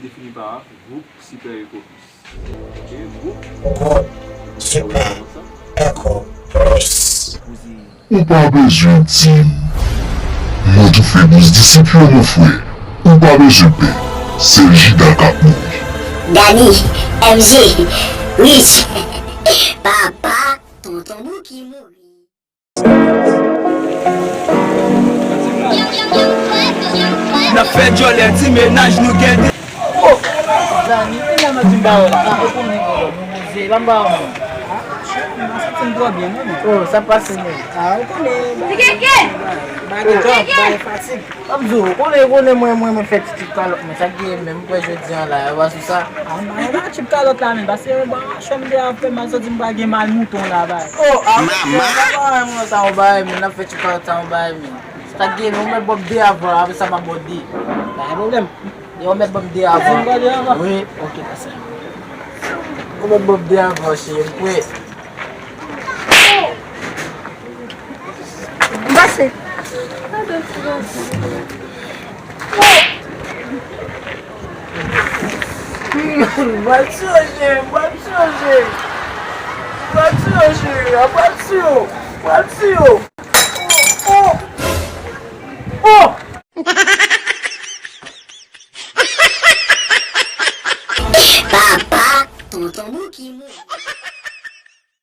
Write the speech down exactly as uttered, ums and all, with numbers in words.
Défini par groupe Super Eco Plus. Ok, groupe Super Eco Plus. Ou pa bezwen di m. Mwen tou fè douz disip yo, mon frè. Ou pa bezwen pè. Sèl Jida k ap mouri. Dani, M J, Rich, papa, tonton Bouki mouri. N ap fè djòlè ti mennaj nou gen de. Oh! Dani, kilè mwen di m ba w la? Ah, ou konnen, ou poze, ban m ba w non. Ah, m santi m twò byen, non, men. Oh, sa pase, men. Ah, ou konnen, bagay, bagay, bagay fatig. Ban m di w, ou konnen, ou konnen mwen, mwen, mwen fè ti tchip kalòt mwen. Sa k genyen menm, m kwè jodi a la, yo pa sou sa. Ah, m pa renmen tchip kalòt la, men, paske yon ba, chanm de a fè m al santi m pral gen mal mouton la, bay. Oh, ah, mama! Sa pa renmen sa, yon bagay, men, n ap fè tchip kalòt sa, yon bagay, men. Sa k genyen, ou mèt ban m de avan, apre sa m ap ba w de. Pa gen pwoblèm. Yo mèt ban m de avan. Ou mèt ban m de avan. Wi, ok, pase. Ou mèt ban m de avan, cheri, m prè. M pase. M pral tiye w, cheri, m pral tiye w, cheri. M pral tiye w, cheri, m pral tiye w, m pral tiye w. Oh! Oh!